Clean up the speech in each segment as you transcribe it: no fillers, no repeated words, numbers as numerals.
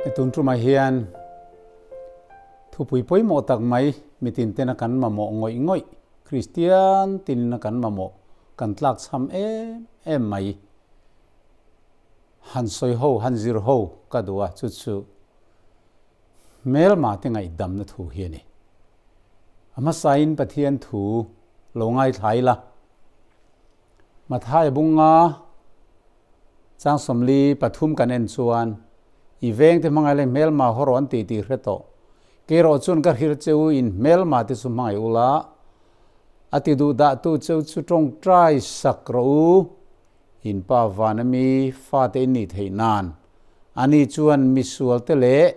Tun tumah hian thupui pawimawh tak mai mitin tena kan mamawh ngawih ngawih, Kristian tinina kan mamawh kan tlakchham em em mai. Han sawi ho, han zir ho ka duh a, chu chu hmelma te ngaihdamna thu hi a ni. A hmasain Pathian thu lo ngaithla ila, Matthai bunga chang 43 kan en chuan, I veng te hmangaih leh hmelma haw rawh an ti tih hre tawh. Kei rawh chuan ka hrilh che u in hmelma te chu hmangaih ula, a ti duh dah tu cheu chu tawngtai sak rawh u. In pa van a mi fate in nih theih nan ani chuan mi sualte leh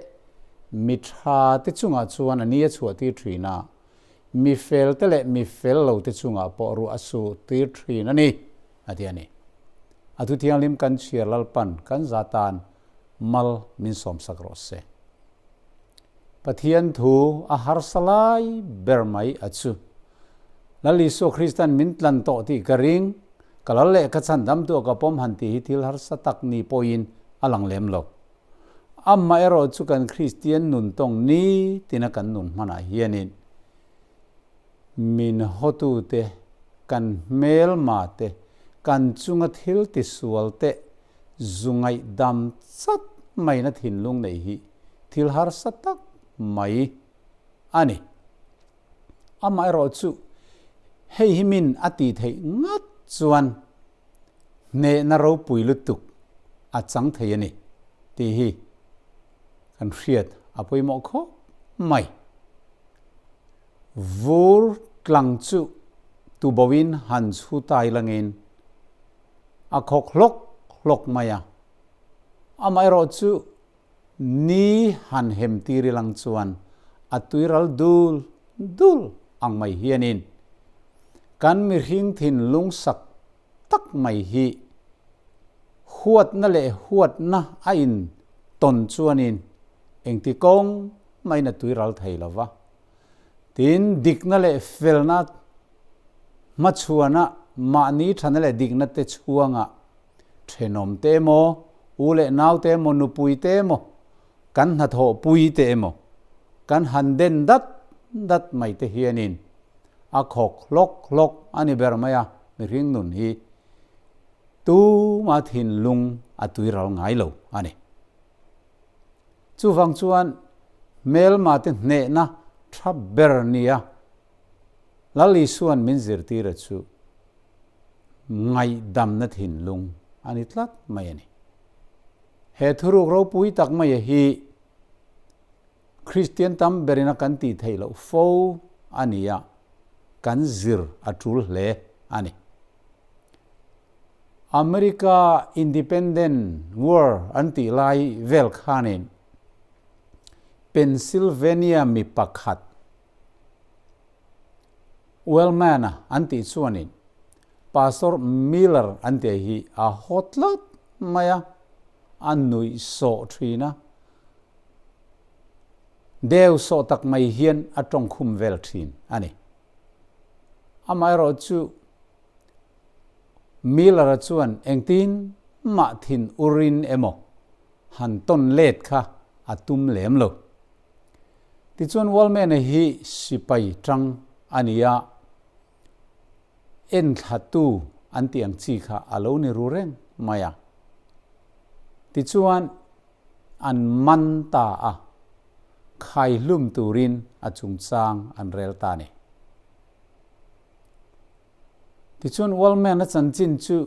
mi tha te chungah chuan a ni a chhuah tir thin a, mi fel te leh mi fel lo te chungah pawh ruah a suh tir thin a ni, a ti a ni. A thu thianghlim kan chhiar Lalpan kan za tan mal min sawmsak rawh se. Pathian thu a harsa lai ber mai a chu. Lal Isua Kristan min tlan tawh tih ka ring, ka lal leh ka chhan dam tuah ka pawm han tih hi thil harsa tak ni pawhin a lang lem lo. Amah erawh chu kan Kristian nun tawng ni tina kan nun hmanah hianin min hawtute, kan hmelma te, kan chunga thil tisual te zu ngaihdam chat maina thinlung nei hi thil harsa tak mai a ni. Amaherawh chu hei hi min a tih theih ngat chuan hnehna ropui lutuk a chang thei a ni tih hi kan hriat a pawimawh khawp mai. Vur tlang chu tuboin han chhu tai langin a khawk hlawk hlawk mai a. Amaherawh chu ni han hem tir ilang chuan a tuiral dul dul ang mai hianin kan mihring thinlung sak tak mai hi huatna leh huatna a in tawn chuanin engti kawng mahin a tuiral thei lo va. Tin, dikna leh felna hmachhuana mahni thana leh dikna te chhuanga thenawm te emaw, u leh nau te emaw, nupui te emaw, kan hnathawh pui te emaw, kan han den dat dat mai te hianin a khawk hlawk hlawk a ni ber mai a, mihring nun hi tuma thinlung a tuiral ngai lo a ni. Chuvang chuan hmelma te hnehna tha ber nia Lal Isua'n min zirtira chu ngaihdamna thinlung a ni tlat mai a ni. He thuruk ropui tak maia hi Kristian tam berina kan tih theih loh fo a ni a, kan zir a tul hle a ni. America Independent War an tih lai vel khanin Pennsylvania mi pakhat Wellman-a an tih chuanin Pastor Miller an tih hi a haw tlat mai a, a nuih sawh thin a, deu sawh tak mai hian a tawngkhum vel thin a ni. Amaherawhchu Miller-a chuan engtin mah thin urin emaw han tawn let kha a tum lem lo. Tichuan Wallman-a hi sipai tang a ni a, enthlatu an tih ang chi kha a lo ni ru reng mai a. Tichuan an man ta a, khaihlum turin a chungchang an rel ta a ni. Tichuan Wallman-a chanchin chu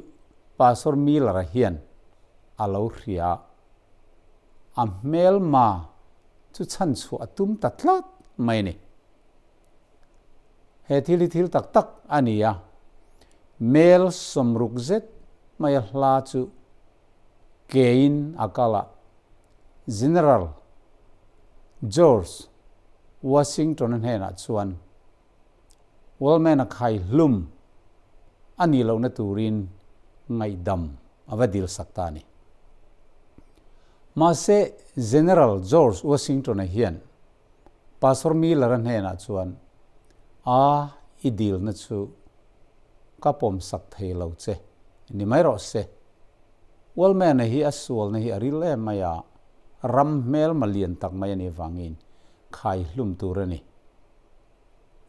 Pastor Miller-a hian a lo hria a, a hmelma chu chhan chhuah a tum ta tlat mai a ni. He thil hi thil tak tak a ni a, mel 60 zet maia hla chu kein a kal a, General George Washington-a hnenah chuan Wallman a khai hlum a nih lohna turin ngaihdam a va dil sak ta a ni. Mahse, General George Washington-a hian Pastor Miller-a hnenah chuan, A, i dilna chu ka pawm sak thei lo che ni mai rawh se. Wallman-a hi a sualna hi a ril em mai a, Ram hmelma lian tak mai a nih vangin khai hlum tur a ni.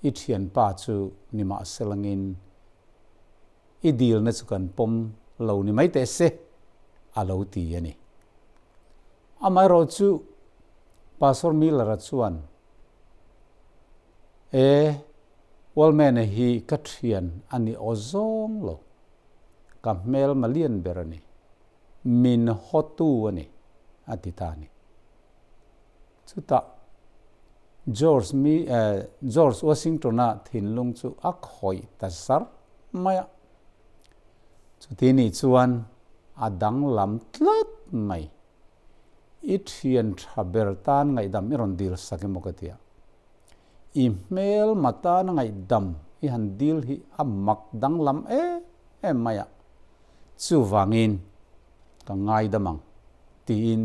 I thianpa chu nimahselangin i dilna chu kan pawm lo ni mai teh se, a lo ti a ni. Amaherawhchu Pastor Miller-a chuan, E, Wallman-a hi ka thian a ni aw zawng lo. Ka hmelma lian ber a ni. Min hawtu a ni, a ti ta a ni. Chutah George mi George Washington-a thinlung chu a khawih ta zar mai a. Chuti nih chuan a danglam tlat mai. I thian tha ber tan ngaihdam i rawn dil sak emaw ka ti a. I hmelma tana ngaihdam i han dil hi a mak danglam em em mai a. Chuvangin ka ngaidam ang tiin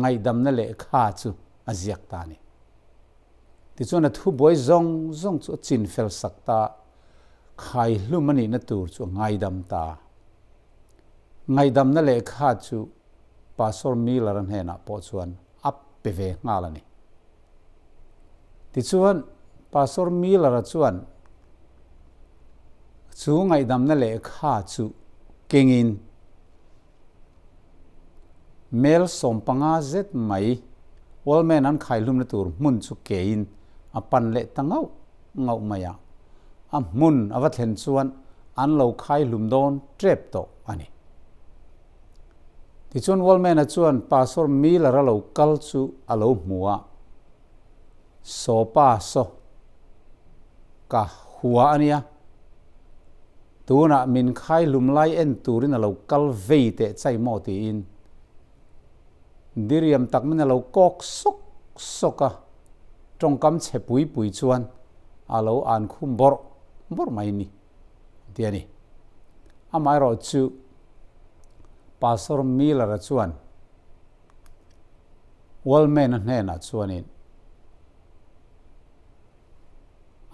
ngaihdamna lehkha chu a ziak ta a ni. Tichuan a thubuai zawng zawng chu a chinfel sak ta, khaihlum a nihna tur chu a ngaidam ta. Ngaihdamna lehkha chu Pastor Miller-a hnenah pawh chuan a pe ve nghal a ni. Tichuan Pastor Miller-a chuan chu ngaihdamna lehkha chu kengin mel 15 zet mai Wallman an khaihlumna tur hmun chu kein a pan leh ta ngauh ngauh mai a. A hmun a va thlen chuan an lo khaihlum dawn tep tawh a ni. Tichuan Wallman-a chuan Pastor Miller-a lo kal chu a lo hmu a, Saw pa saw, ka hua a nia. Tunah min khaihlum lai en turin a lo kal vei teh chai maw tiin diriam tak min a lo kawk sawk sawk a, tawngkam chhe pui pui chuan a lo an khum bawrh bawrh mai ni. Ti a ni. Amaherawh chu Pastor Miller-a chuan Wallman-a hnenah chuanin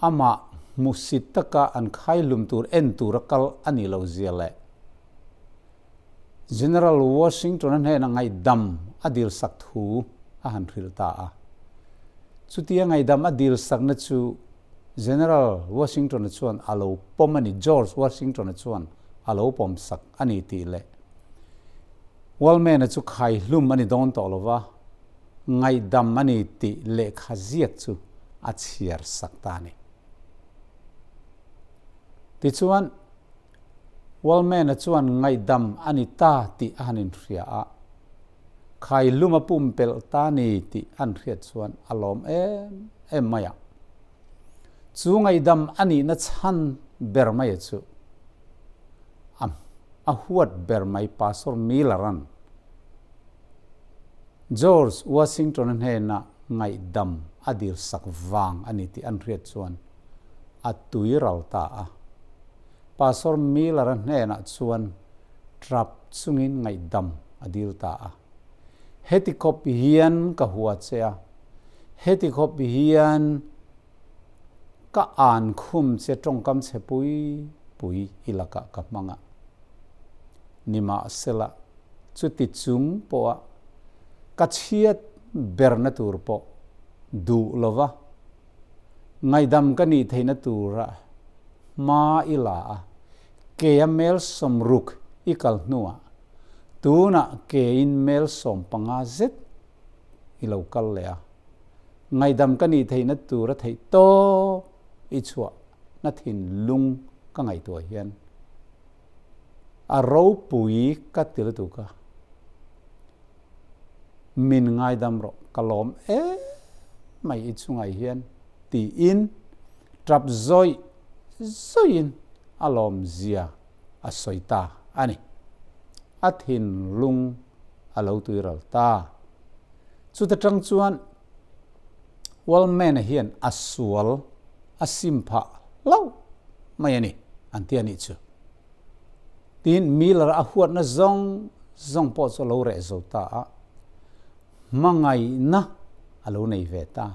amah hmusit taka an khaihlum tur en tura kal a nih loh zia leh General Washington-a hnena ngaihdam a dilsak thu a han hrilh ta a. Chutia ngaihdam a dilsakna chu General Washington-a chuan a lo pawm a ni, George Washington-a chuan a lo pawm sak a ni tih leh Wallman-a chu khaihlum a ni dawn tawh lo va, ngaihdam a ni tih lehkha ziak chu a chhiar sak ta a ni. Tichuan, Wallman-a chuan ngaihdam a ni ta tih a han inhria a, khaihlum a pumpelh ta ni tih an hriat chuan a lawm em em mai a. Chu ngaihdam a nihna chhan ber mai chu a a huat ber mai Pastor Miller-a'n George Washington-a hnena ngaihdam a dilsak vang a ni tih an hriat chuan a tui ral ta a. Pastor Miller-a hnenah chuan trap chungin ngaihdam a dil ta a. Heti khawp hian ka hua che a, heti khawp hian ka an khum che tawngkam chhe pui pui i lakah ka hmang a. Nimahsela, chuti chung pawha ka chhiat berna tur pawh duh lova ngaihdam ka nih theihna tura hma i la a, Kea mel 60 i kal hnuah tunah kein mel 15 zet i lo kal leh a, ngaihdam ka nih theihna tura theih tawp i chhuah na thinlung ka ngaihtuah hian a ropui ka ti lutuk a, min ngaidam rawh ka lawm em mai i chungah hian tiin tap zawih Zuiin a lawmzia a sawi ta a ni. A thinlung a lo tuiral ta. Chuta tang chuan Wallman-a hian a sual a sim phah hlauh mai a ni, an ti a nih chu. Tin, Miller-a a huatna zawng zawng pawh chu a lo reh zo ta a, hmangaihna a lo nei ve ta.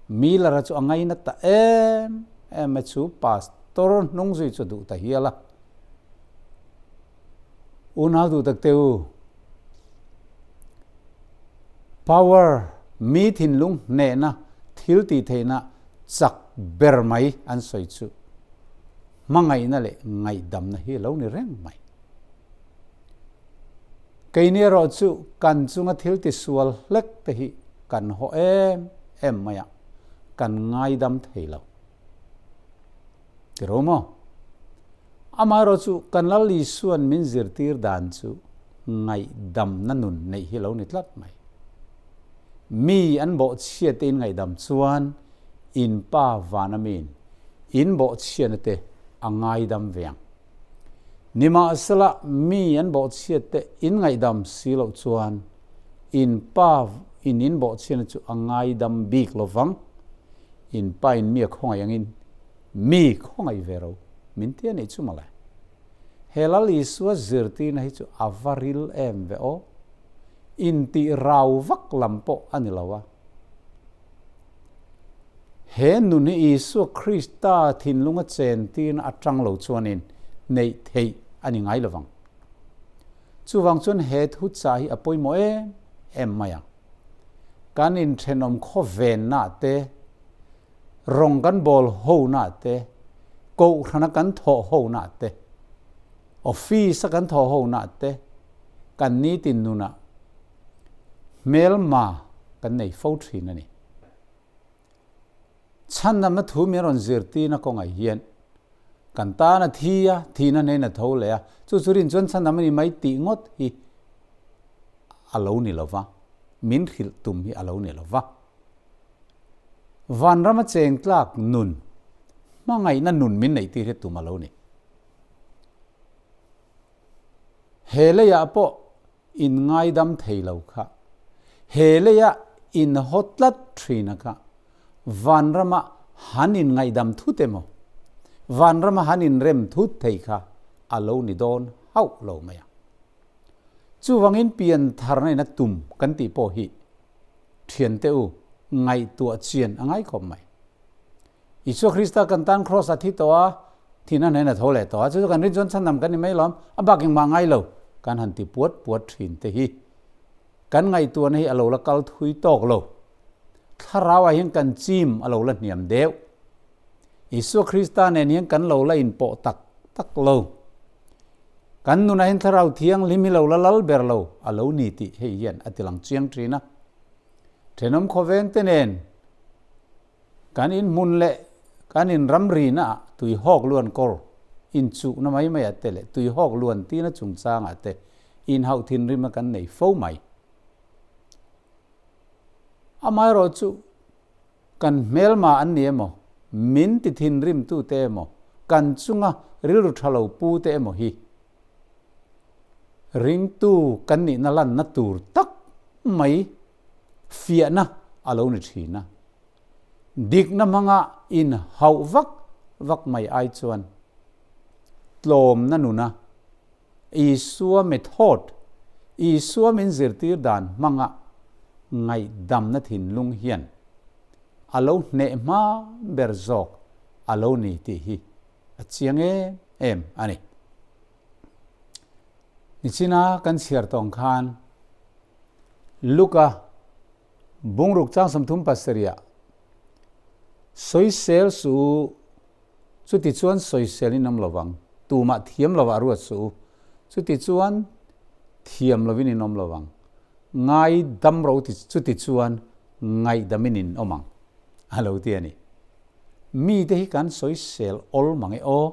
Miller-a chu a ngaina ta em em a chu pastor hnung zui chu a duh ta hial a. Unau duh tak te u, Power, Mi thinlung hnehna thil tih theihna chak ber mai an sawi chu hmangaihna leh ngaihdamna hi a lo ni reng mai. Keini erawh chu kan chunga thil tisual hlek te hi kan haw em em mai a, kan ngaidam thei lo. Ti ro maw? Amaherawh chu kan Lal Isua'n min zirtir dan chu ngaihdamna nun neih hi lo ni tlat mai. Mi an bawhchhia te in ngaihdam chuan in Pa vana miin in bawhchhiana te a ngaidam ve ang. Nimahsela mi an bawhchhiat te in ngaihdam si loh chuan in Pa in in bawhchhiana chu a ngaidam bik lo vang. In Pa in mi a khawngaih angin Mi khawngaih ve ro, min ti a nih chu mawle. He Lal Isua zirtirna hi chu a va ril em ve aw. Intih rau vak lam pawh a ni lo a. He nun hi Isua Krista thinlunga chentirna atang lo chuanin neih theih a ni ngai lovang. Chuvang chuan he thuchah hi a pawimawh em em mai ang. Kan inthenawm khawvenna te, Rawng kan bawl hona te, kohhrana kan thawh hona te, office a kan thawh hona te, kan nitin nunah hmelma kan nei fo thin a ni. Chhandamna thu min rawn zirtirna kawngah hian kan tan a thi a, thihna hnen a tho leh a, chu chu rin chuan chhandam a ni mai tih ngawt hi a lo ni lo va, min hrilh tum hi a lo ni lo va. Vanrama cheng tlak nun, hmangaihna nun min neih tir hi tum a lo ni. He leiah pawh in ngaidam thei lo kha, he leiah in haw tlat thin a kha, vanrama han in ngaihdam thut emaw, vanrama han in rem thut thei kha a lo ni dawn hauh lo mai a. Chuvangin piantharna in a tum kan tih pawh hi Thiante u, ngaihtuah chian a ngai khawp mai. Isua Krista kan tan Kraws a thi tawh a, thihna hnen a tho leh tawh a, chu chu kan rin chuan chhandam kan ni mai lawm, a bak engmah ngai lo, kan han ti puat puat thin te hi. Kan ngaihtuahna hi a lo la kal thui tawk lo. Thlarauah hian kan chim a lo la hniam deuh. Isua Krista nen hian kan lo la inpawh tak tak lo. Kan nunah hian Thlarau Thianghlim hi lo la lal ber lo a lo ni tih hei hian a tilang chiang thin a. Thenawm khawveng te nen kan inhmun leh kan inramrina ah tuihawk luan kawr inchuhna mai mai ah te leh tuihawk luan tina chungchang ah te inhauh thinrim a kan nei fo mai. Amaherawhchu Kan hmelma an ni emaw, min ti thinrimtute emaw, kan chunga rilru tha lo pute emaw hi ringtu kan nihna lanna tur tak mai fiahna a lo ni thin a. Dikna hmanga inhauh vak vak mai ai chuan tlawmna nuna Isua method, Isua min zirtir dan hmanga ngaihdamna thinlung hian a lo hneh hma ber zawk a lo ni tih hi a chiang em em a ni. Nichina kan chhiar tawng khan Luka bungruk chang 37 ah sawisel suh u, Chuti chuan sawisel in awm lovang, tumah thiam lovah ruat suh u. Chuti chuan thiam lovin in awm lovang, ngaidam ro ti chuti chuan ngaihdamin in awm ang, a lo ti a ni. Mite hi kan sawisel awl mang e aw.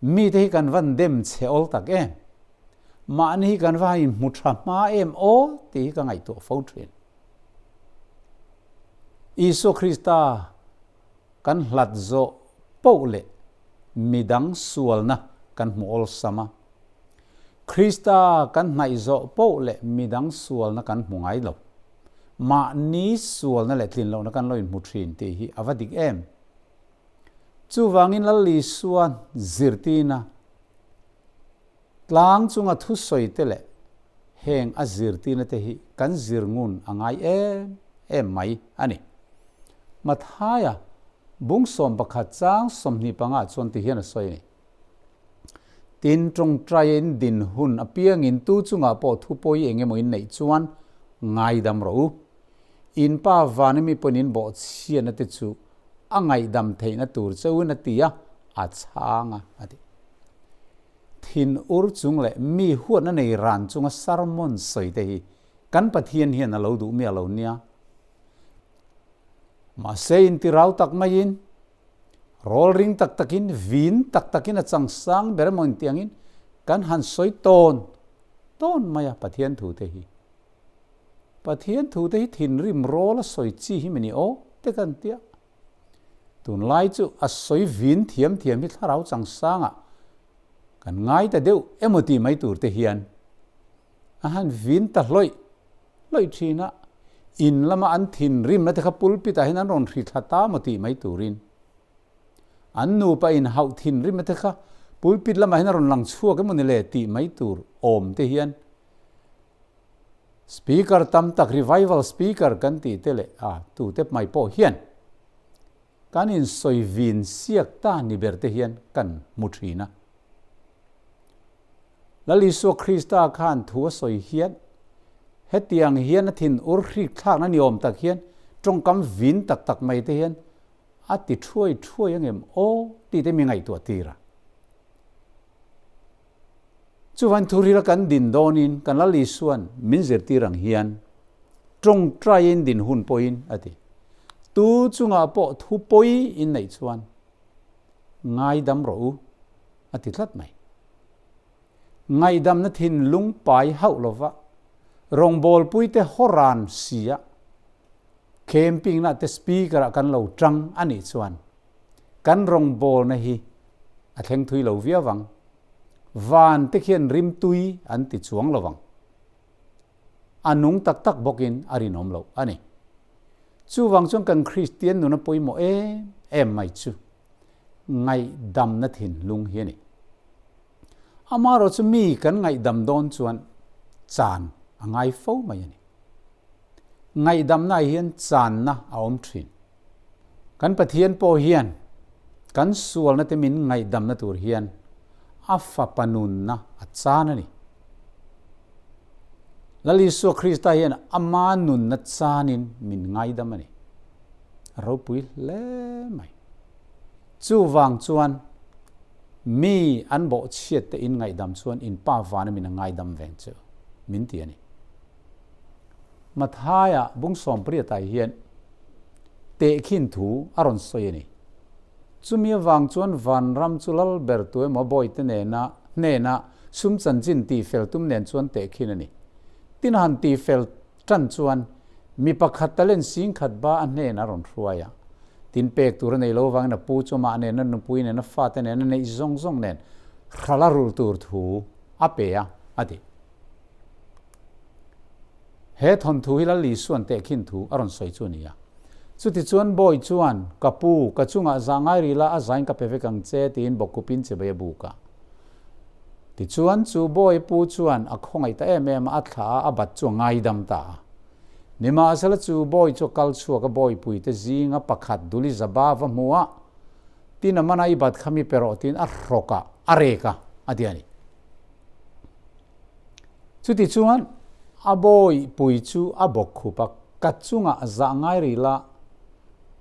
Mite hi kan van dem chhe awl tak em. Mahni hi kan va inhmu tha hma em aw tih hi ka ngaihtuah fo thin. Isua Krista Kan hlat zawh poh leh midang sualna kan hmu awlsam a. Krista kan hnaih zawh poh leh midang sualna kan hmu ngai lo. Mahni sualna leh tlin lohna kan lo inhmu thin tih hi a va dik em? Chuvangin Lal Isua zirtirna Tlang chunga thusawi te leh heng a zirtirna te hi kan zir ngun a ngai em em mai a ni. Mathaia bung 11 chang 25 ah chuan ti hian a sawi a ni. Tin, tawngtai in din hun apiangin tu chungah pawh thupawi eng emaw in neih chuan ngaidam rawh u. In Pa vana mi pawhin in bawhchhiatna te chu a ngaihdam theihna tur chauhin a ti a, a chhang a, a ti. Thin ur chung leh mi huatna nei ran chunga sermon sawi te hi kan Pathian hian a lo duh miah lo nia. Mahse intirau tak maiin, rawl ring tak takin, vin tak takin a chang sang ber emaw intiangin kan han sawi tawn tawn mai a Pathian thu te hi. Pathian thu te hi thinrim rawl a sawi chi hi mini aw te kan tia. Tunlai chu a sawi vin thiam thiam hi thlarau chang sangah kan ngai ta deuh emaw tih mai tur te hian a han vin ta hlawih hlawih thin a, in lama an thinrimna te kha pulpit ah hian an rawn hri thla ta maw tih mai turin an nupa in hauh thinrimna te kha pulpit lamah hian a rawn lang chhuak emaw ni le tih mai tur awm te hian Speaker tam tak revival speaker kan tih te leh a tute mai pawh hian kan insawi vin siak ta ni ber te hian kan hmu thin a. Lal Isua Krista khan thu a sawi hian hetiang hian a thin ur hrik thlakna ni awm tak hian tawngkam vin tak tak mai te hian a ti thuai thuai angem aw tih te mi ngaihtuah tir a. Chuvan thurila kan din dawnin kan Lal Isuan min zirtir ang hian tawngtaiin din hun pawhin a ti. Tu chungah pawh thu pawi in neih chuan ngaidam rawh u a ti tlat mai. Ngaihdamna thinlung pai hauh lova rawngbawlpuite hawran sia camping-na te speaker-ah kan lo tang a nih chuan kan rawngbawlna hi a thleng thui lo viau ang. Van te khian rimtui an ti chuang lo vang. A nung tak tak bawkin a rinawm loh a ni. Chuvang chuan kan Kristian nuna pawimawh em em mai chu ngaihdamna thinlung hi a ni. Amaherawh chu mi kan ngaihdam dawn chuan chan a ngai fo mai a ni. Ngaihdamna ah hian channa a awm thin. Kan Pathian pawh hian kan sualna te min ngaihdamna tur hian a fapa nunna a chan a ni. Lal Isua Krista hian ama nunna chanin min ngaidam a ni. A ropui hle mai. Chuvang chuan mi an bawhchhiat te in ngaihdam chuan in Pa vana min a ngaidam veng chu min ti a ni. Mathaia bung sawmpriatah hian tehkhin thu a rawn sawi a ni. Chumi avang chuan vanram chu lal ber tu emaw bawite nena hnena sum chanchin tihfel tum nen chuan tehkhin a ni. Tin a han tihfel tan chuan mi pakhat talent singkhat ba a hnen a rawn hruai a. Tin pek tur a nei lo avangin a pu chu amah nena nupui nena fate nena neih zawng zawng nen hrala rul tur thu a pe a, a ti. He thawnthu hi Lal Isuan tehkhin thu a rawn sawi chu a ni a. Chutichuan bawi chuan, Ka pu, ka chungah zah ngai rih la, a zain ka pe vek ang che, tiin bawkkupin chibai a buk a. Tichuan chu bawi pu chuan a khawngaih ta em em a, a thlah a, a bat chu a ngaidam ta a. Nimahsela chu bawi chu a kal chhuak a, bawipuite zinga pakhat Duli Zaba va hmu a, Tin a mana i bat kha mi pe rawh, tiin a hrawk a, a rek a, a ti a ni. Chutichuan, a bawihpui chu a bawk khup a, ka chungah zah ngai rih la,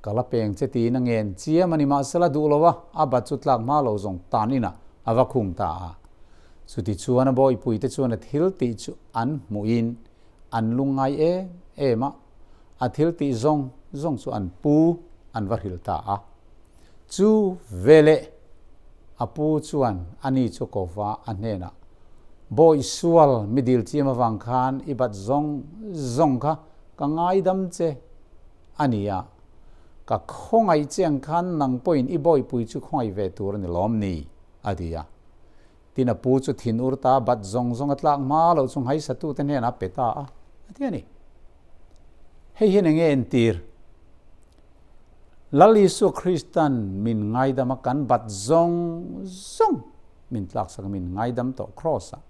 ka la peng che tiin a ngen chiam a ni. Mahsela duh lo a, a bat chu tlak hma lo zawng tan inah a va khung ta a. Chutichuan a bawihpui te chuan a thil tih chu an hmuhin an lungngai em em a, a thil tih zawng zawng chu an pu an va hrilh ta a. Chu veleh a pu chuan a ni chu ko va a hnenah, Bawi sual mi dil chiam avang khan i bat zawng zawng kha ka ngaidam che a ni a, ka khawngaih che ang khan nang pawhin i bawihpui chu khawngaih ve tur a ni lawm ni? a ti a. Tin a pu chu thin ur ta bat zawng zawng a tlak hma loh chu nghaisatute hnenah a pe ta a, a ti a ni. Hei hian eng nge entir? Lal Isua Kristan min ngaidam a, kan bat zawng zawng min tlaksak a, min ngaidam tawh Kraws-ah.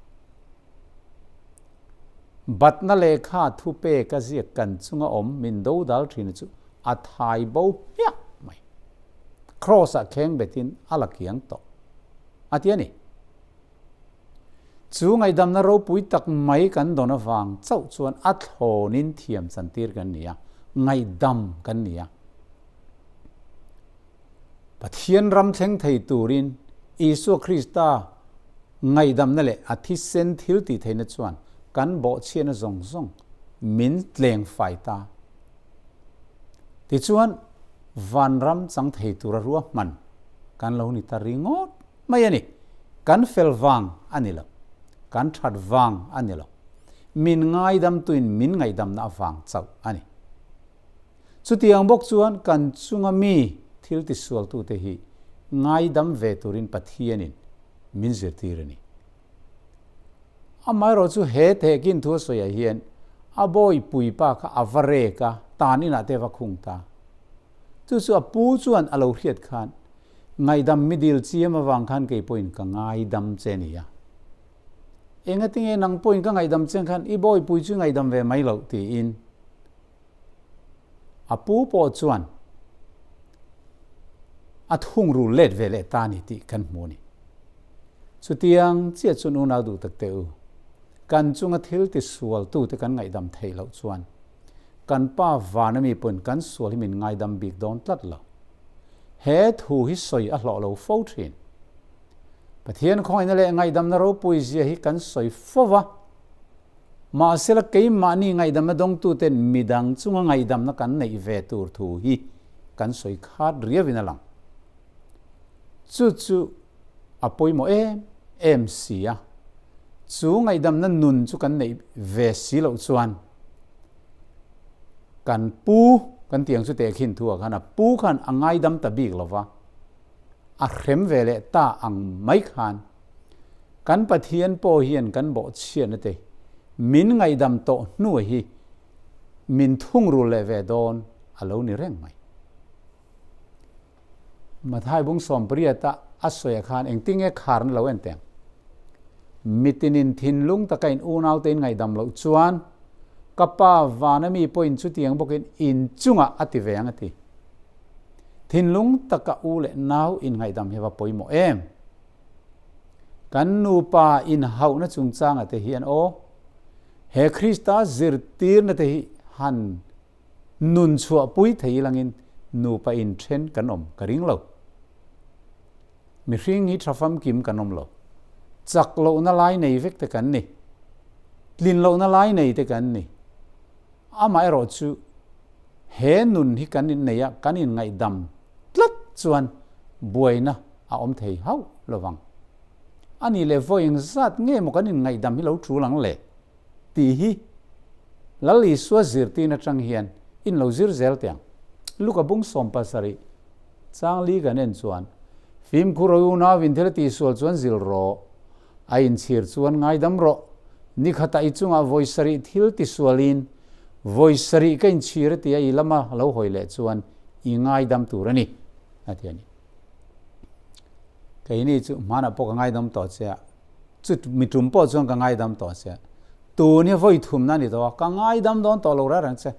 Batna lehkha thupek a ziak kan chunga awm min dodal thin chu a thai bo hmiah mai. Kraws-ah kheng betin a la kiang tawh a ti a ni. Chu ngaihdamna ropui tak mai kan dawn avang chauh chuan a thlawnin thiam chantir kan ni a, ngaihdam kan ni a. Pathian ram thleng thei turin Isua Krista ngaihdamna leh a thisen thil tih theihna chuan kan bawhchhiatna zawng zawng min tleng fai ta. Tichuan, vanram chang thei tura ruahman kan lo ni ta ringawt mai a ni. Kan fel vang a ni lo, kan that vang a ni lo, min ngaidamtuin min ngaihdamna avang chauh a ni. Chutiang bawk chuan kan chunga mi thil tisualtute hi ngaidam ve turin Pathianin min zirtir a ni. Amaherawh chu he tehkin thu a sawiah hian a bawipui pa kha a va rek a, tan inah te a va khung ta. Chu chu a pu chuan a lo hriat khan ngaihdam mi dil chiam avang khan kei pawhin ka ngaidam che nia. Engatinge nang pawhin ka ngaihdam che khan i bawipui chu i ngaihdam ve mai loh tiin A pu pawh chuan a thungrul let ve leh ta ni tih kan hmu a ni. Chutiang chiah chuan unau duh tak teh u, kan chunga thil tisualtute kan ngaihdam theih loh chuan kan pa vana mi pawhin kan sual hi min ngaidam bik dawn tlat lo. He thu hi sawi a hlawh lo fo thin. Pathian khawngaihna leh ngaihdamna ropui zia hi kan sawi fo va. Mahsela keimahni ngaihdamna dawngtuten midang chunga ngaihdamna kan neih ve tur thu hi kan sawi khat riauin a lang. Chu chu a pawimawh em em si a, chu ngaihdamna nun chu kan neih ve si loh chuan kan pu kan tiang chu tehkhin thu ah khan a pu khan a ngaidam ta bik lova, a hrem ve leh ta ang mai khan Kan Pathian pawh hian kan bawhchhiatna te min ngaihdam tawh hnuai hi min thungrul leh ve dawn a lo ni reng mai. Mathai bung sawmpariata a sawi khan engtinge kharna lo en teng? Mitinin thinlung taka in unaute in ngaihdam loh chuan ka Pa vana mi pawhin chutiang bawkin in chungah a ti ve ang a ti. Thinlung taka u leh nau in ngaihdam hi va pawimawh em? Kan nupa inhauhna chungchanga te hian aw, he Krista zirtirna te hi han nun chhuahpui thei ilangin nupa inthen kan awm ka ring lo. Mihring hi tha famkim kan awm lo. Chak lohna lai nei vek te kan ni. Tlin lohna lai nei te kan ni. Amaherawh chu he nun hi kan innei a, kan inngaihdam tlat chuan buaina a awm thei hauh lo vang. A nih leh vawi engzat nge maw kan inngaihdam hi lo tul ang le? tih hi Lal Isua zirtirna atang hian in lo zir zel teh ang. Luka bung 70 chang li kan en chuan, Fimkhur rawih unauin thil a tihsual chuan zil rawh, a inchhir chuan ngaidam rawh, nikhatah i chungah vawi sarih thil tisualin vawi sarih ka inchhir a tia i lama lo hawi leh chuan i ngaidam tur a ni, a ti a ni. Keini chu hmanah pawh ka ngaidam tawh che a, chu mi tum pawh chuan ka ngaidam tawh che a, tun hi vawi thumna a ni tawh a, ka ngaidam dawn tawh lo reng reng che,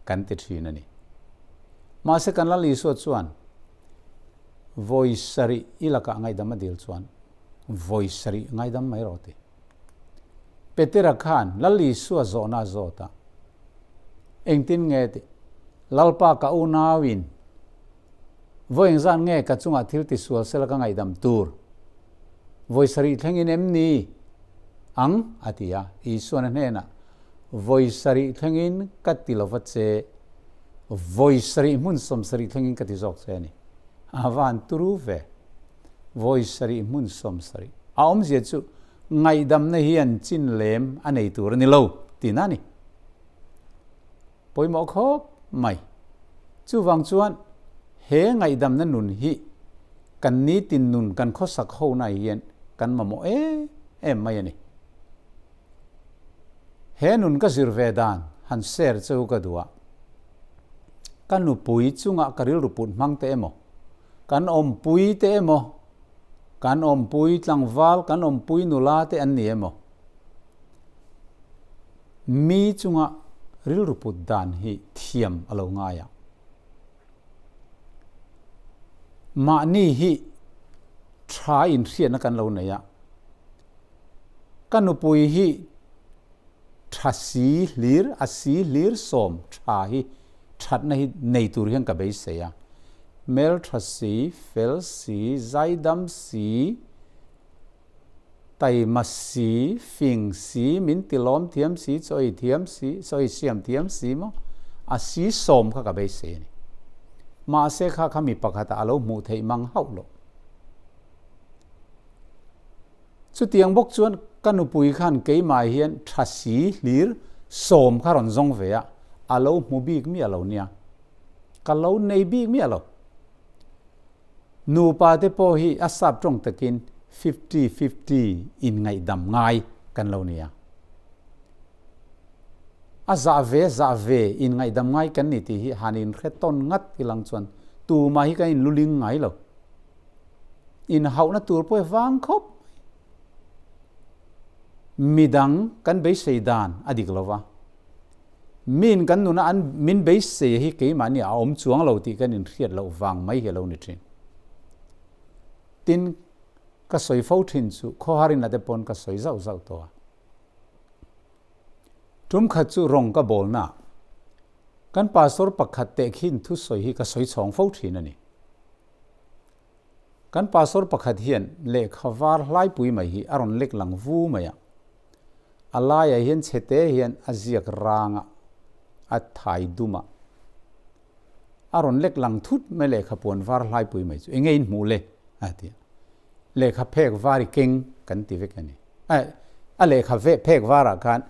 kan ti thin a ni. Mahse kan Lal Isua chuan vawi sarih i lakah ngaihdam a dil chuan vawi sarih ngaidam mai rawh ti. Petera khan Lal Isua zawhna a zawt a, Engtin nge tih? Lalpa ka unauin vawi engzat nge ka chungah thil tisual sela ka ngaihdam tur? Vawi sarih thlengin em ni ang? a ti a. Isuan a hnenah, Vawi sarih thlengin ka ti lova che, vawi sarih hmun 70 thlengin ka ti zawk che a ni. A van turu ve. Vawi sarih hmun 70. A awmzia chu ngaihdamna hian chin lem a nei tur a ni lo tihna a ni. Pawimawh khawp mai. Chuvang chuan he ngaihdamna nun hi kan nitin nun kan khawsak hona hian kan mamawh em em mai a ni. He nun ka zir ve dan han share cheu ka duh a, ka nupui chungah ka rilru put hmang te emaw, kan awmpui te emaw, kan awmpui tlangval, kan awmpui nula te an ni emaw, Mi chunga rilru put dan hi thiam a lo ngai a. Mahni hi tha inhriatna kan lo nei a. Ka nupui hi tha si hlir, a si hlir sawm tha hi thatna hi nei tur hian ka beisei a. Hmeltha si, fel si, zaidam si, taima si, fing si, min tilawm thiam si, chaw ei thiam si, chaw ei siam thiam si maw? A si sawm kha ka beisei a ni. Mahse kha kha mi pakhatah a lo hmuh theih mang hauh loh. Chutiang bawk chuan ka nupui khan keimah hian tha si hlir sawm kha rawn zawng ve a, a lo hmu bik miah lo nia. Ka lo nei bik miah lo. Nupa te pawh hi a sap tawng takin fifty fifty inngaihdam ngai kan lo nia. A zah ve zah ve inngaihdam ngai kan ni tih hi han inhre tawn ngat ilang chuan tumah hi kan inluling ngai lo. Inhauhna tur pawh hi vang khawp mai. Midang kan beisei dan a dik lo va, miin kan nuna an min beisei hi keimahni a awm chuang lo tih kan inhriat loh vang mai hi a lo ni thin. Tin, ka sawi fo thin chu khawharin a te pawn ka sawi zauh zauh tawh a. Tum khat chu rawng ka bawlna kan pastor pakhat tehkhin thusawi hi ka sawi chhawng fo thin a ni. Kan pastor pakhat hian lehkha var hlaipui mai hi a rawn lek lang vu mai a. A laiah hian chhete hian a ziak rang a, a thai dum a. A rawn lek lang thut mai lehkha puan var hlaipui mai chu enge in hmuh le? a ti a. Lehkha phek var i keng kan ti vek a ni. A lehkha phek varah khan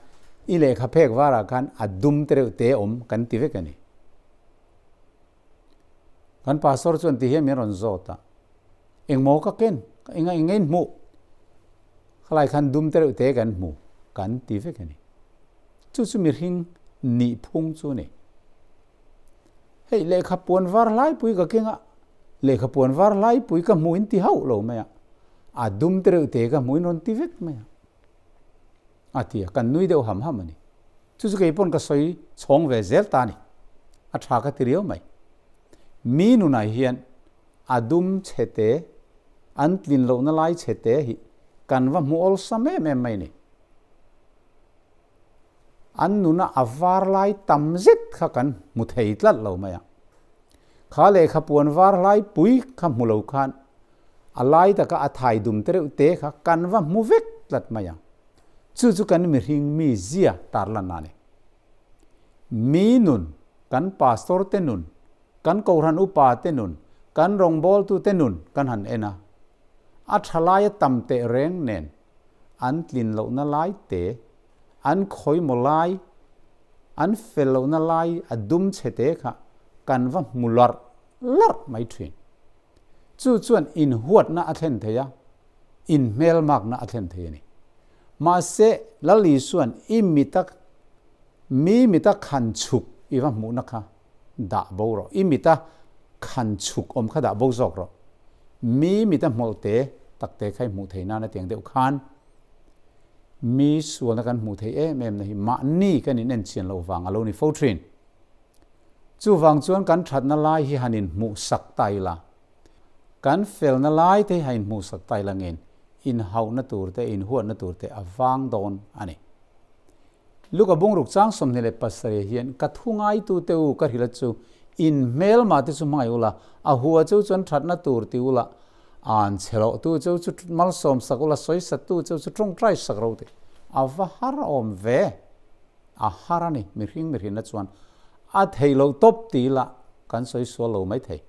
i lehkha phek varah khan a dum te reuh te awm kan ti vek a ni. Kan pastor chuan ti hian min rawn zawt a, engmaw ka ken, enga eng in hmuh, khalai khan dum te reuh te kan hmu, kan ti vek a ni. Chu chu mihring nih phung chu a ni. Hei lehkha puan var hlaipui ka keng a, lehkha puan var hlaipui ka hmuh in ti hauh lo mai a, a dum te reuh te ka hmuh in rawn ti vek mai a. A ti a, kan nui deuh ham ham a ni. Chu chu kei pawn ka sawi chhawng ve zel ta a ni. A tha ka ti riau mai. Mi nunah hian a dum chhe te, an tlin lohna lai chhe te hi kan va hmu awlsam em em mai a ni. An nuna a var lai tam zet kha kan hmu thei tlat lo mai a. Kha lehkha puan var lai pui kha hmu lo khan a lai taka a thai dum te reuh te kha kan va hmu vek tlat mai ang. Chu chu kan mihring mi zia tarlan a ni. Mi nun, kan pastor te nun, kan kohhran upa te nun, kan rawngbawltu te nun kan han en a, a tha laia tam teh reng nen an tlin lohna lai te, an khawimaw lai, an fel lohna lai a dum chhe te kha kan va hmu larh larh mai thin. Chu chuan inhuatna a thlen thei a, inhmelmakna a thlen thei a ni. Mahse, Lal Isua'n i mita mi mita khan chhuk i va hmuhna kha dah bo rawh, i mita khan chhuk awm kha dah bo zawk rawh. Mi mita hmawlhte takte kha i hmuh thei nana tiang deuh khan mi sualna kan hmuh thei em em na hi mahni kan inenchian loh vang a lo ni fo thin. Chuvang chuan kan thatna lai hi han inhmuhsak ta ila, kan felna lai te hi han inhmuhsak ta ila ngin inhauhna tur te, inhuatna tur te a vang dawn a ni. Luka bungruk chang 27 hian ka thu ngaitu te u ka hrilh a chu in hmelma te chu hmangaih ula, a hua cheu chuan thatna tur ti ula, an chhe loh tu cheu chu malsawm sak ula, sawisattu cheu chu tawngtai sak ro tih a va har awm ve. A har a ni, mihring mihrinna chuan a thei lo tawp ti ila kan sawi sual lo mai thei.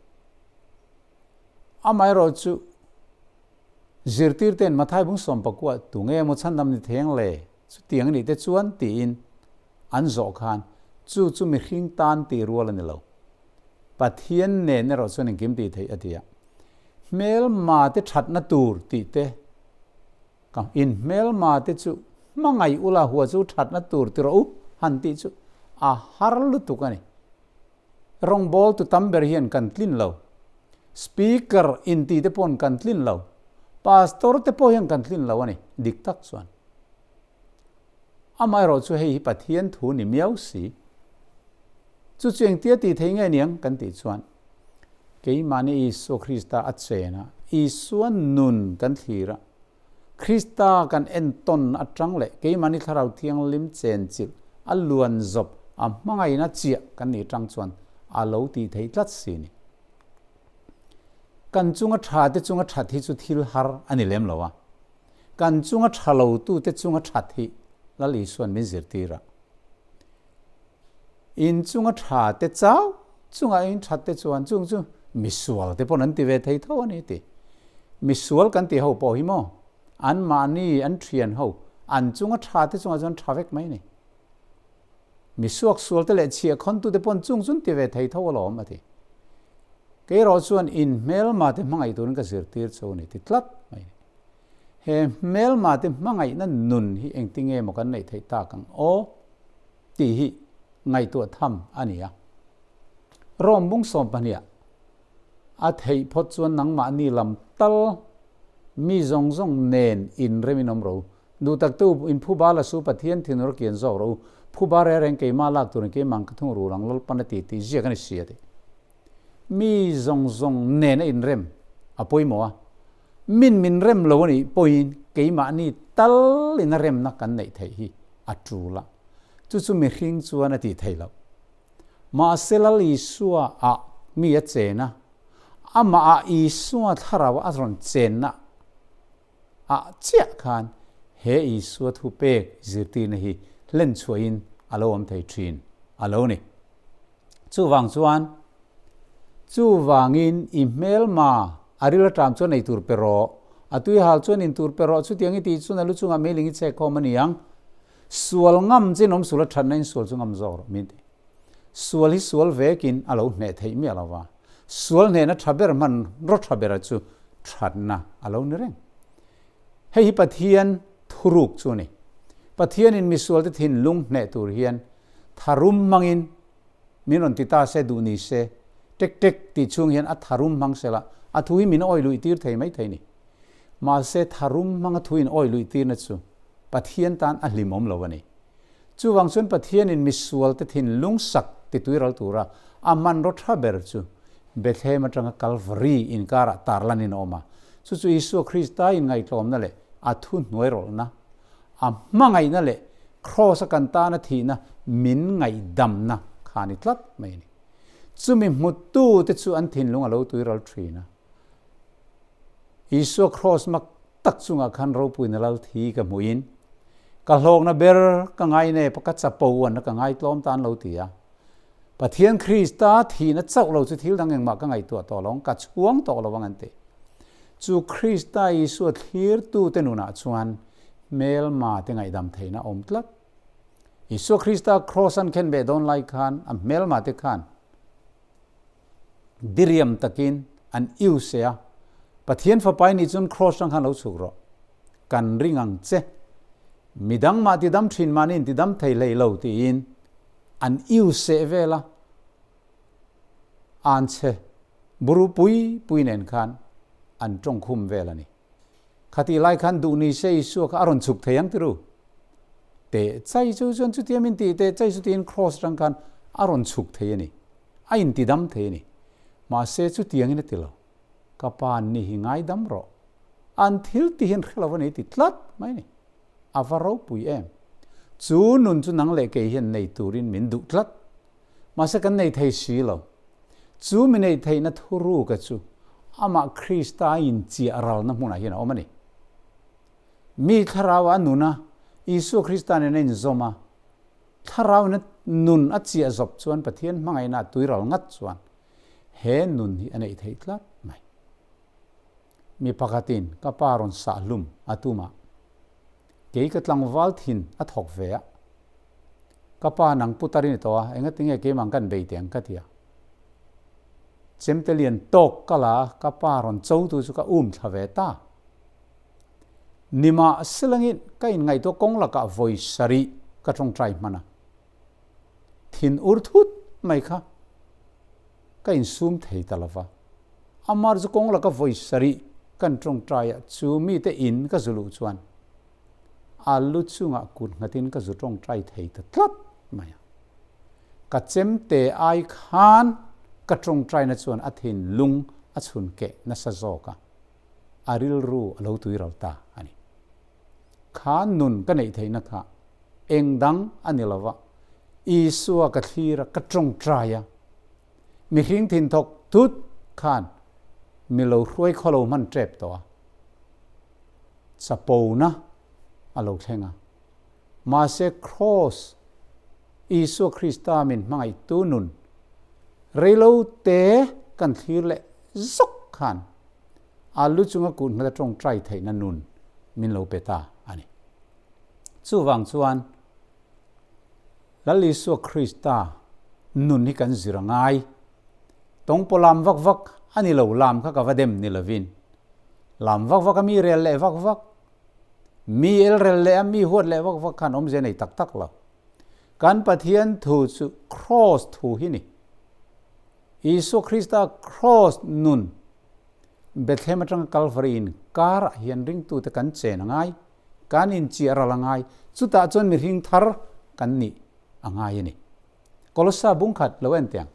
Amaherawh chu zirtirte'n Mathai bung sawmpakua tunge emaw chhandam ni theng le chutiang a nih te chuan tiin an zawh khan chu chu mihring tan tih rual a ni lo. Pathian nen erawh chuan engkim tih theih a ti a. Hmelma te thatna tur tih te Ka in hmelma te chu hmangaih ula hua chu thatna tur ti rawh u han tih chu a har lutuk a ni. Rawngbâwl tu tam ber hian kan tlin lo. Speaker inti te paw'n kan tlin lo. Pastor te pawh hian kan tlin lo a ni, dik tak chuan. Amaherawh chu hei hi Pathian thu ni miau si. Chu chu engtia tih thei nge niang kan tih chuan keimahni Isua Krista a chen a, Isua nun kan thlir a. Krista kan entawn atang leh keimahni Thlarau Thianghlim chenchilh a luan zawp a hmangaihna chiah kan nih atang chuan a lo tih theih tlat si ni. Kan chunga tha te chunga that hi chu thil har a ni lem lo a, kan chunga tha lo tu te chunga that hi Lal Isuan min zirtir a. In chunga tha te chau chunga in that te chuan chung chu misual te pawn an ti ve thei tho a ni ti. Misual kan tih ho pawh hi maw an mahni an thian ho an chunga tha te chungah chuan tha vek mai a ni. Misuak sual te leh chhiah khawn tu te pawn chung chu an ti ve thei tho alawm a ti. Kei erawh chuan in hmelma te hmangaih turin ka zirtir chu a ni ti tlat mai a ni. He hmelma te hmangaihna nun hi engtinge maw kan neih theih tak ang aw tih hi ngaihtuah tham a ni a. Rome bung 12 a theih phawt chuan nangmahni lam tal mi zawng zawng nen inremin awm ro. Duh tak te u, in phuba la su Pathian thinur a kian zawk rawh u. Phuba reng reng keimah lak turin keimah ka thung rul ang Lalpan a ti tih ziak a ni si a ti. Mi zawng zawng nen a inrem a pawimawh a, min min rem lo a nih pawhin keimahni tal in a remna kan neih theih hi a tul a, chu chu mihring chuan a tih theih loh. Mahse Lal Isua ah mi a chen a, amah ah Isua thlarau a rawn chenna ah chiah khan he Isua thu pek zirtirna hi hlen chhuahin a lo awm thei thin a lo ni. Chuvang chuan, chuvangin i hmelma a ril aṭam chuan ei tur pe rawh, a tui hal chuan in tur pe rawh, chutiang i tih chuan a lu chungah meiling i chhek khawm a ni ang. Sual ngam chin awm sul a ṭhatna in sual chu ngam zawk rawh min ti. Sual hi sual vekin a lo hneh theih miah lo va, sual hnehna ṭha ber hman raw ṭha bera chu ṭhatna a lo ni reng. Hei hi Pathian thuruk chu a ni. Pathianin misualte thinlung hneh tur hian tharum hmangin min rawn ti ta se, duh ni se, tek tek tih chhung hian a tharum hmang sela, a thu hi min awi luih tir thei mai thei ni. Mahse tharum hmanga thu in awi luih tirna chu Pathian tan a hlimawm lo a ni. Chuvang chuan Pathianin misualte thinlung sak tituiral tura a hmanraw tha ber chu Bethlehem atanga Kalvari inkarah tarlanin a awm a. Chu chu Isua Krista inngaihtlawmna leh a thuhnuairawlhna, a hmangaihna leh Kraws-a kan tana thihna min ngaihdamna kha a ni tlat mai a ni. Chumi hmutute chu an thinlung a lo tuiral thin a. Isua Kraws mak tak chungah khan ropuina lal thi ka hmuhin, ka hlawkna ber ka ngainep a, ka chapo uanna ka ngaitlawm ta an lo ti a. Pathian Krista thihna chauh lo chu thil dang engmah ka ngaihtuah tawh lo ang, ka chhuang tawh lo ang an ti. Chu Krista Isua thlirtute nunah chuan hmelma te ngaihdam theihna a awm tlat. Isua Krista kraws an khen beh dawn lai khan a hmelma te khan diriam takin an iu se a, Pathian Fapa i nih chuan kraws atang khan lo chhuk rawh, kan ring ang che, midang mah tidam thin mahni in tidam thei hlei lo tiin an iu seh vel a, an chhe buru pui pui nen khan an tawngkhum vel a ni. Khatih lai khan duh ni se Isua kha a rawn chhuk thei ang ti ru. Teh chai chu chuan chutia min tih teh chai chu tiin kraws atang khan a rawn chhuk thei a ni. A intidam thei a ni. Mahse chutiangin a ti lo. Ka pa ni hi ngaidam rawh. An thil ti hian hre lo a ni ti tlat mai a ni. A va ropui em. Chu nun chu nang leh kei hian nei turin min duh tlat. Mahse kan nei thei si lo. Chu mi neih theihna thuruka chu amah Krista a inchiah ralna hmunah hian a awm a ni. Mi thlarau a nun a, Isua Krista nen a inzawm a, thlarau in a nun a chiah zawp chuan Pathian hmangaihna a tuiral ngat chuan he nun hi a neih theih tlat mai. Mi pakhatin ka pa rawn sah hlum a tum a, kei ka tlangval thin a thawk ve a, Ka pa nang putar i ni tawh a, engatinge keimah kan bei teh ang ka ti a. Chemte lian tawk ka la a, ka pa rawn cho tu chu ka um thla ve ta. Nimahselangin ka inngaihtuah kawng lakah vawi sarih ka tawngtai hman a. Thin ur thut mai kha ka insum thei ta lova. Amar chu kawng laka vawi sarih kan tawngtai a, chu mite in ka zu luh chuan A lu chungah kut nghatin ka zu tawngtai thei ta tlat mai a. Ka chemte ai khan ka tawngtaina chuan a thinlung a chhun keh nasa zawk a, a rilru a lo tuiral ta a ni. Kha nun ka neih theihna kha eng dang a ni lo va, Isua ka thlir a, ka tawngtai a. Mihring thinthawk tut khan mi lo hruai khaw lo hman tep tawh a, chapona a lo thleng a. Mahse Kraws, Isua Krista min hmangaihtu nun reilo te kan thlir leh zawk khan a lu chunga kut hmata tawngtai theihna nun min lo pe ta a ni. Chuvang chuan Lal Isua Krista nun hi kan zir a ngai. Tawngpaw lam vak vak a ni lo, lam kha ka va dem ni lovin lam vak vak a mi rel leh vak vak, mi el rel leh a mi huat leh vak vak khan awmzia nei tak tak lo. Kan Pathian thu chu Kraws thu hi ni. Isua Krista Kraws nun Bethlehem atanga Kalvari in karah hian ringtute kan chen a ngai, kan inchiah ral a ngai, chutah chuan mihring thar kan nih a ngai a ni. Kolossa bungkhat lo en tiang,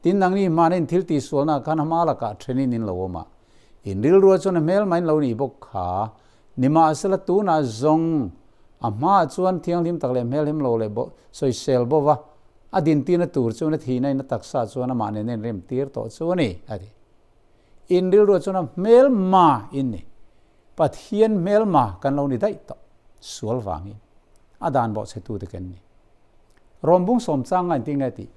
tin nangni hmana in thil tihsualna khan a hma lakah thenin in lo awm a, in rilrua chuan a hmelma in lo nih bawk kha, nimahsela tunah zawng a hmaah chuan thianghlim tak leh hmelhem lo leh sawisel bo va, a dintirna tur chuan a thihna in a taksa chuan amah nen a inremtir tawh chu a ni, a ti. In rilruah chuan a hmelma in ni. Pathian hmelma kan lo ni daih tawh. Sual vangin a dan bawhchhetute kan ni. Rawmbung sawm chang ngain ti nge tih?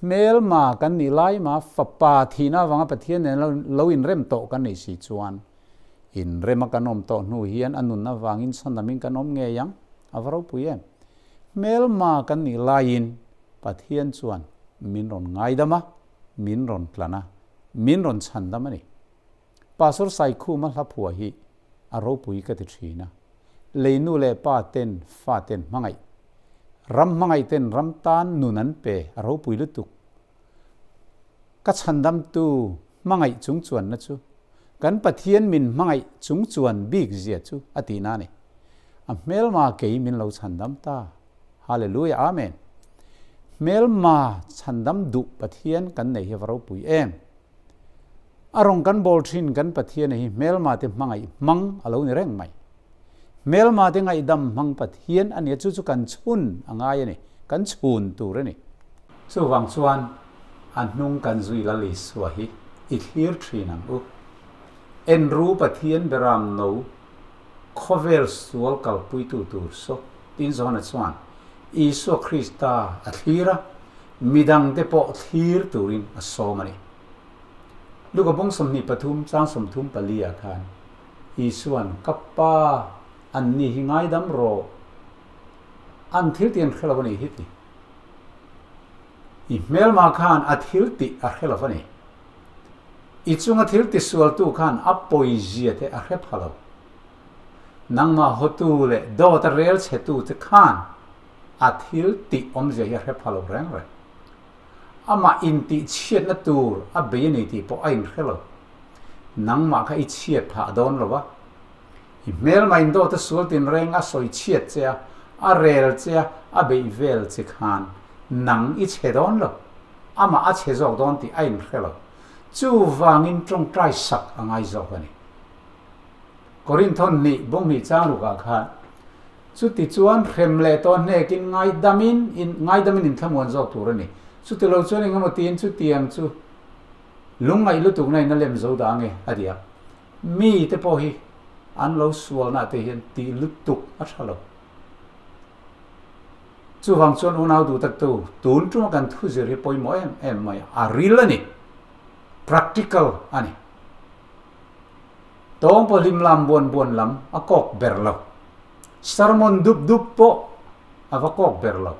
Hmelma kan nih lai ma fapa thihna avanga Pathian nen lo inrem tawh kan nih si chuan inrema kan awm tawh hnu hian a nun avangin chhandamin kan awm ngei ang. A va ropui em? Hmelma kan nih laiin Pathian chuan min rawn ngaidam a, min rawn tlan a, min rawn chhandam a ni. Pastor Saikhuma hla phuah hi a ropui ka ti thin a. Lei nu leh pa ten fa ten hmangaih, ram hmangaih ten ram tan nun an pe a ropui lutuk. Ka chhandamtu hmangaih chung chuanna chu kan Pathian min hmangaih chung chuan bik zia chu a tihna a ni. A hmelma kei min lo chhandam ta. Hallelujah Amen. Hmelma chhandam duh Pathian kan nei hi va ropui em. A rawng kan bawl thin kan Pathian hi hmelma te hmangaih hmang a lo ni reng mai. Hmelma te ngaihdam hmang Pathian a nia chu chu kan chhun a ngai a ni, kan chhun tur a ni. Chuvang chuan a hnung kan zui Lal Isua hi i thlir thin ang u. Enru Pathian beram no khawvel sual kalpuitu tur saw Tin Johana chuan Isua Krista a thlir a, midangte pawh thlir turin a sawm a ni. Luka bawng 23 chang 34 ah khan Isua'n, Ka Pa, anni hi ngaidam rawh, an thil tih an hre lo a nih hi ti. I hmelma khan a thil tih a hre lo a ni. I chunga thil tisualtu khan a pawizia te a hre pha lo. Nangmah hawtu leh dawt a rel chhetu che khan a thil tih awmzia hi a hre pha lo reng reng. Amah intih chhiatna tur a bei a ni tih pawh a inhre lo. Nangmah kha i chhiat phah dawn lo a. I hmelmah in dawt a sual tinreng a sawi chhiat che a, a rel che a, a beih vel che khan nang i chhe dawn lo. Amah a chhe zawk dawn tih a inhre lo. Chuvangin tawngtai sak a ngai zawk a ni. Korinthon hnih bunghnih chang rukah khan chuti chuan hrem leh tawh hnekin ngaidamin in ngaidamin inthlamuan zawk tur a ni. Chuti lo chuan engemaw tiin chutiang chu lungngaih lutukna in a lem zo dah ange a ti a. Mi te pawh hi an lo sualna te hian tih lutuk a tha lo. Chuvang chuan unau duh taktu tun tuma kan thuzir hi pawimawh em em mai a, a ril a ni, practical a ni. Tawng pawh hlim lam buan buan lam a kawk ber lo. Sermon dup dup pawh a va kawk ber lo.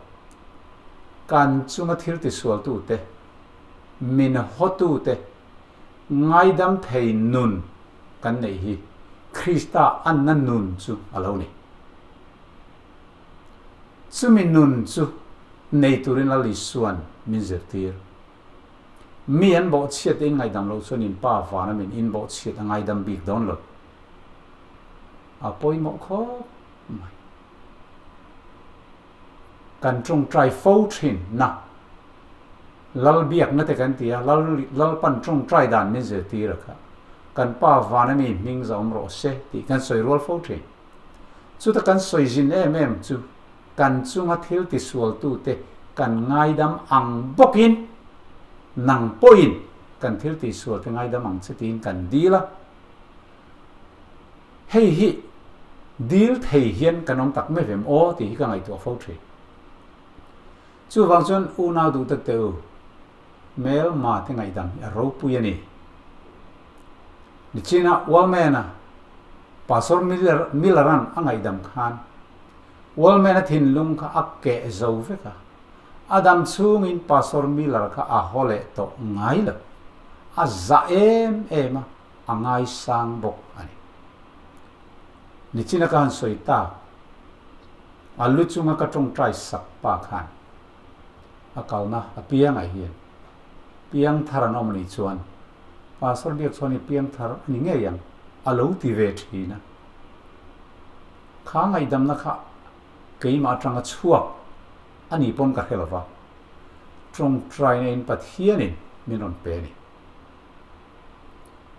Kan chunga thil tisualtute, min hawtute ngaidam thei nun kan neih hi Krista anna nun chu a lo ni. Chumi nun chu nei turin Lal Isua'n min zirtir. Mi an bawhchhiat te in ngaihdam loh chuan in pa vana min in bawhchhiat a ngaidam bik dawn lo. A pawimawh khawp mai. Kan tawngtai fo thin na. Lal biakna te kan ti a, Lal Lalpan tawngtai dan min zirtir a kha. Kan pa vana mi hming za awm rawh se tih kan sawi rual fo thin. Chuta kan sawi zin em em chu kan chunga thil tisualtute kan ngaidam ang bawkin nang pawhin kan thil tihsualte ngaidam ang che tiin kan dil a. Hei hi dil thei hian kan awm tak mai vem aw tih hi ka ngaihtuah fo thin. Chuvang chuan unau duh tak teh u, hmelma te ngaihdam hi a ropui a ni. Nichina Wallman-a Pastor Miller Miller-a'n a ngaihdam khan Wallman-a thinlung kha a keh zo vek a, a dam chhungin Pastor Miller kha a haw leh tawh ngai lo. A zah em em a, a ngaisang bawk a ni. Nichina ka han sawi tak, a lu chunga ka tawngtai sak pa khan a kalna a piangah hian piangthar an awm a nih chuan Pastor Biakchhuani piangthar a ni ngei ang a lo ti ve thin a. Kha ngaihdamna kha keimah atanga chhuak a nih pawn ka hre lo va, tawngtaina in Pathianin min rawn pe a ni.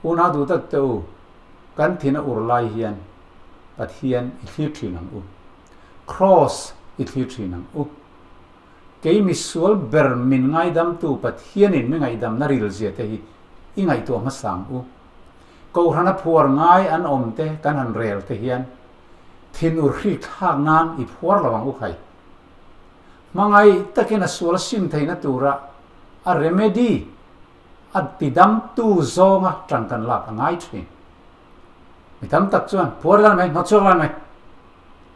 Unau duh tak te u, kan thin a ur lai hian Pathian i thlir thin ang u. Kraws i thlir thin ang u. Kei misual ber min ngaidamtu Pathianin mi ngaihdamna rilzia te hi i ngaihtuah hmasa ang u. Kohhrana phuar ngai an awm te kan han rel te hian thin ur hrik thlak nan i phuar lo ang u khai. Hmangaih takin a sual a sim theihna tura a remedy a tidamtu zawnga ṭan kan lak a ngai ṭhin. Mi tam tak chuan phuar lan mai, hnawt chhuak lan mai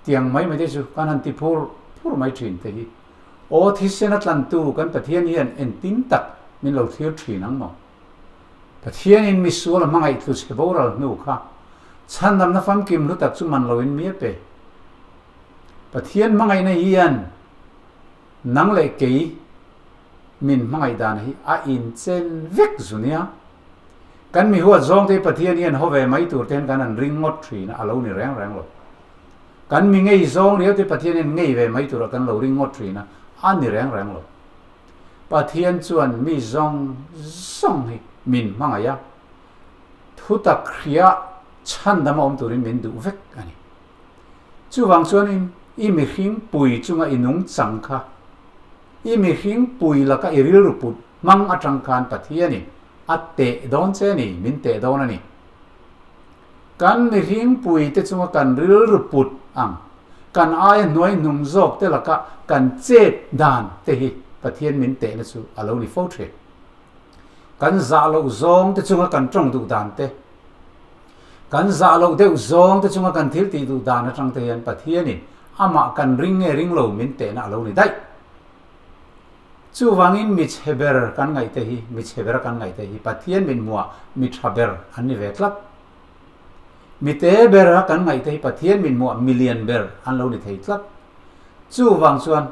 tiang mai mai te chu kan han ti phur phur mai ṭhin te hi. Aw thisen a tlantu kan Pathian hian engtin tak min lo thlir ṭhin ang maw? Pathianin misual a hmangaih tlu chhe boral hnu kha chhandamna famkim hlu tak chu man loin mi a pe. Pathian hmangaihna hian nang leh kei min hmangaih dan hi a inchen vek zu nia. Kan mi huat zawng te hi Pathian hian haw ve mai tur te hian kan han ring ngawt thin a, a lo ni reng reng lo. Kan mi ngei zawng riau te hi Pathian hian ngei ve mai turah kan lo ring ngawt thin a, a ni reng reng lo. Pathian chuan mi zawng zawng hi min hmangaih a, thutak hria chhandam a awm turin min duh vek a ni. Chuvang chuanin i mihring pui chunga i nungchang kha I mihring pui laka i rilru put hmang atang khan Pathianin a teh dawn che a ni, min teh dawn a ni. Kan mihring pui te chunga kan rilru put ang, kan aia hnuai hnung zawk te laka kan chet dan te hi Pathian min tehna chu a lo ni fo thin. Kan zah loh zawng te chunga kan tawng duh dan te, kan zah loh deuh zawng te chunga kan thil tih duh dan atang te hian Pathianin Amah kan ring nge ring lo min tehna a lo ni daih. Chuvangin mi chhe ber kan ngaihte hi, mi chhe bera kan ngaihte hi Pathian min hmuah mi tha ber an ni ve tlat. Mi te bera kan ngaihte hi Pathian min hmuah mi lian ber an lo ni thei tlat. Chuvang chuan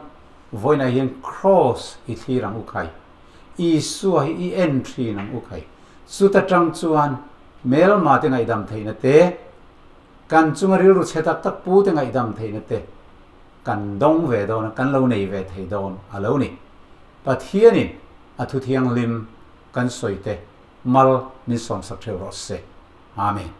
vawiinah hian Kraws i thlir ang u khai. Isua hi i en thin ang u khai. Chuta tang chuan hmelma te ngaihdam theihna te, Kan chunga rilru chhe tak tak pu te ngaihdam theihna te kan dawng ve dawn a, kan lo nei ve thei dawn a lo ni. Pathianin a thu thianghlim kan sawi te mal min sawmsak theuh rawh se. Amen.